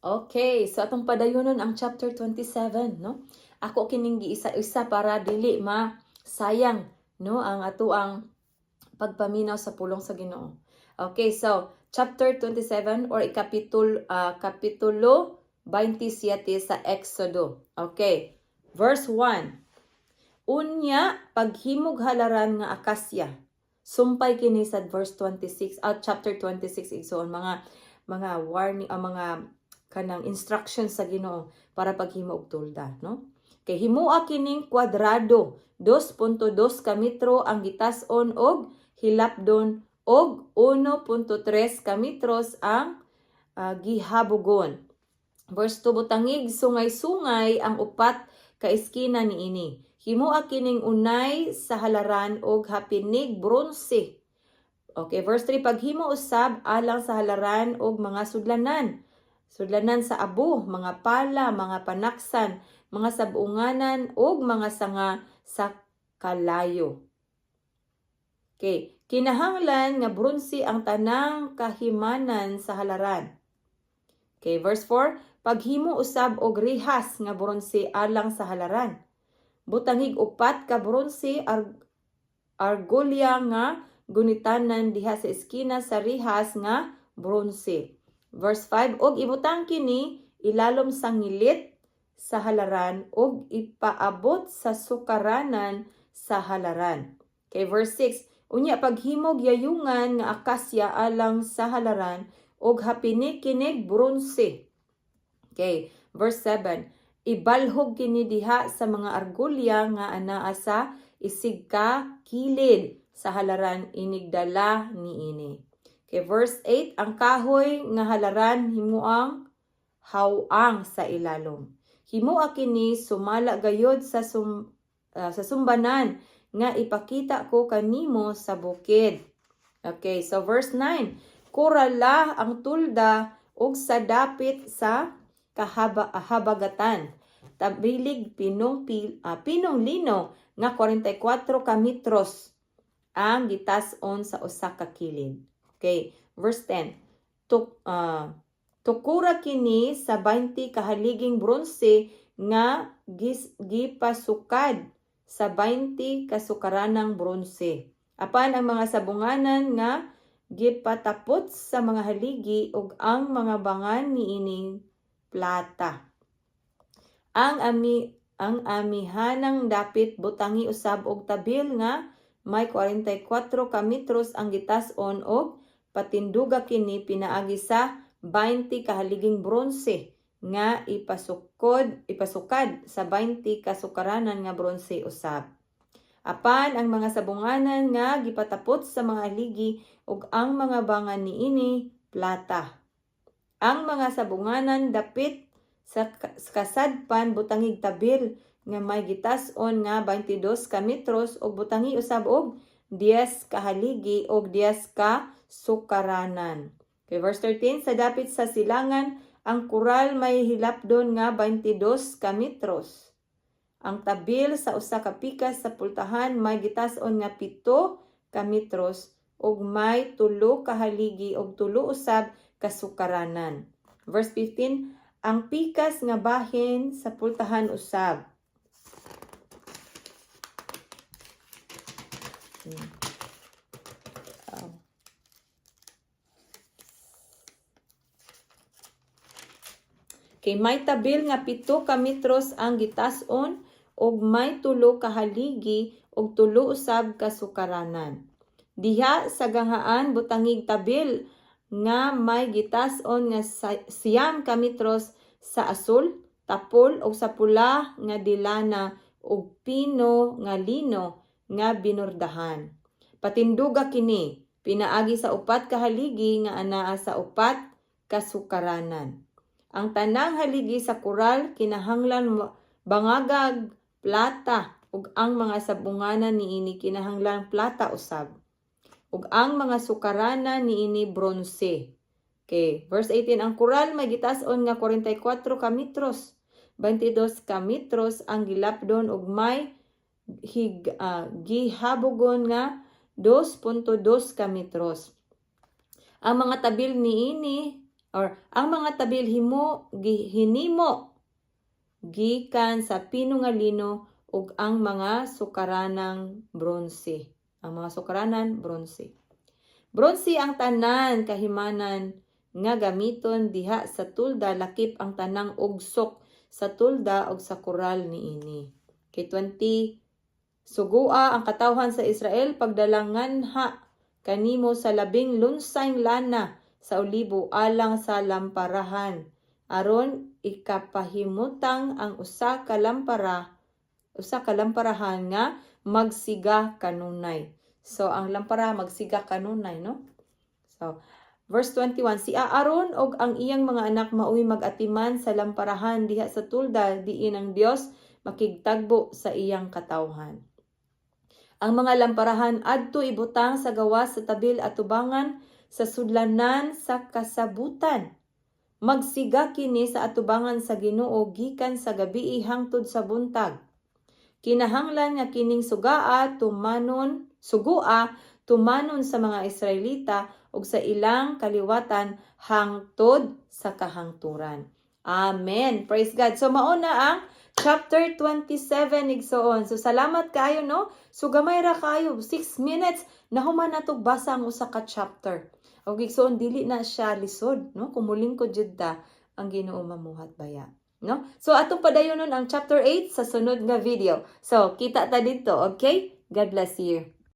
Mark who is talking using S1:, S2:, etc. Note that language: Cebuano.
S1: Okay, so atong padayonon ang chapter 27, no? Ako kining giisa-isa para dili ma sayang, no, ang atoang pagpaminaw sa pulong sa Ginoo. Okay, so chapter 27 or kapitulo 27 sa Exodo. Okay. Verse 1. Unya paghimog halaran nga akasya. Sumpay kini sa verse 26 at chapter 26, igsoon, mga warning, ang mga kanang instructions sa Ginoo para paghimo og tolda, no? Kay himoa kining kwadrado, 2.2 ka metro ang gitas-on og hilapdon og 1.3 ka metros ang gihabogon. Verse 2, butangig sungay-sungay ang upat ka eskina niini. Himoa kining unay sa halaran og hapinig bronse. Okay, verse 3, paghimo usab alang sa halaran og mga sudlanan. Sudlanan sa abo, mga pala, mga panaksan, mga sabunganan ug mga sanga sa kalayo. Okay, kinahanglan nga bronse ang tanang kahimanan sa halaran. Okay, verse 4, paghimo usab og rehas nga bronse alang sa halaran. Butangig upat ka bronse argolya nga gunitanan diha sa eskina sa rehas nga bronse. Verse 5, og ibutang kini ilalom sa ngilit sa halaran ug ipaabot sa sukaranan sa halaran. Okay, verse 6, unya paghimog yayungan nga akasya alang sa halaran ug hapini kinig bronse. Okay, verse 7, ibalhog kini diha sa mga argolya nga anaa sa isig ka kilid sa halaran inigdala niini. Okay, verse 8, ang kahoy nga halaran himuang haw-ang sa ilalom. Himoa kini sumala gayod sa sumbanan nga ipakita ko kanimo sa bukid. Okay, so verse 9, kurala ang tulda ug sa dapit sa habagatan. Tabilig pinong lino nga 44 ka metros ang gitas-on sa usa ka kilid. Okay, verse 10. Tukura kini sa 20 kahaliging bronse nga gipasukad sa 20 kasukaranang bronse. Apan ang mga sabunganan nga gipatapot sa mga haligi ug ang mga bangan niining plata. Ang amihanang dapit butangi usab og tabil nga may 44 ka metros ang gitas-on og patinduga kini pinaagi sa 20 kahaliging bronse nga ipasukad sa 20 kasukaranan nga bronse usab. Apan ang mga sabunganan nga gipatapot sa mga haligi ug ang mga bangan niini plata. Ang mga sabunganan dapit sa kasadpan butangig tabil nga may gitas-on nga 22 ka metros ug butangi usab og 10 ka haligi ug 10 ka sukaranan. Okay, verse 13, sa dapit sa silangan ang kural may hilapdon nga 22 ka metros. Ang tabil sa usa ka pikas sa pultahan may gitas-on nga 7 ka metros ug may 3 ka haligi ug 3 usab ka sukaranan. Verse 15, ang pikas nga bahin sa pultahan usab. Oh. Kay may tabil nga 7 ka metros ang gitas-on ug may 3 ka haligi ug 3 usab ka sukaranan. Diha sa ganghaan butangig tabil nga may gitas-on nga 9 ka metros sa asul, tapol ug sa pula nga dilana ug pino nga lino nga binordahan. Patinduga kini pinaagi sa 4 ka haligi nga anaa sa 4 ka sukaranan. Ang tanang haligi sa kural kinahanglan bangagag plata ug ang mga sabunganan niini kinahanglan plata usab. Ug ang mga sukaranan niini bronse. Okay, verse 18, ang kural may gitas-on nga 44 ka metros. 22 ka metros ang gilapdon ug may gihabogon nga 2.2 ka metros. Ang mga tabil niini Or ang mga tabil himo hinimo gikan sa pino nga lino ug ang mga sukaranang bronse. Ang mga sukaranan, bronse. Bronse ang tanan kahimanan nga gamiton diha sa tulda, lakip ang tanang ugsok sa tulda ug sa kural niini. Kay 20. Sugua ang katawhan sa Israel pagdalanganha kanimo sa labing lunsayng lana sa olibo alang sa lamparahan, aron ikapahimutang ang usa ka lamparahan nga magsiga kanunay. So ang lampara magsiga kanunay, no? So verse 21, si Aaron og ang iyang mga anak maoy mag-atiman sa lamparahan diha sa tulda diin ang Dios makigtagbo sa iyang katawhan. Ang mga lamparahan adto ibutang sa gawas sa tabil atubangan sa sudlanan sa kasabutan. Magsiga kini sa atubangan sa Ginoo gikan sa gabii hangtod sa buntag. Kinahanglan nga kining sugua tumanon sa mga Israelita ug sa ilang kaliwatan hangtod sa kahangturan. Amen. Praise God. So mao na ang chapter 27, igsoon. So salamat kaayo, no. So gamay ra kaayo, 6 minutes nahuman natog basa ang usa ka chapter. Og igsoon, dili na siya lisod, no, kung mulingkod jud ta, ang Ginoo mamuhat baya, no? So atong padayonon ang chapter 8 sa sunod nga video. So kita ta dito, okay? God bless you.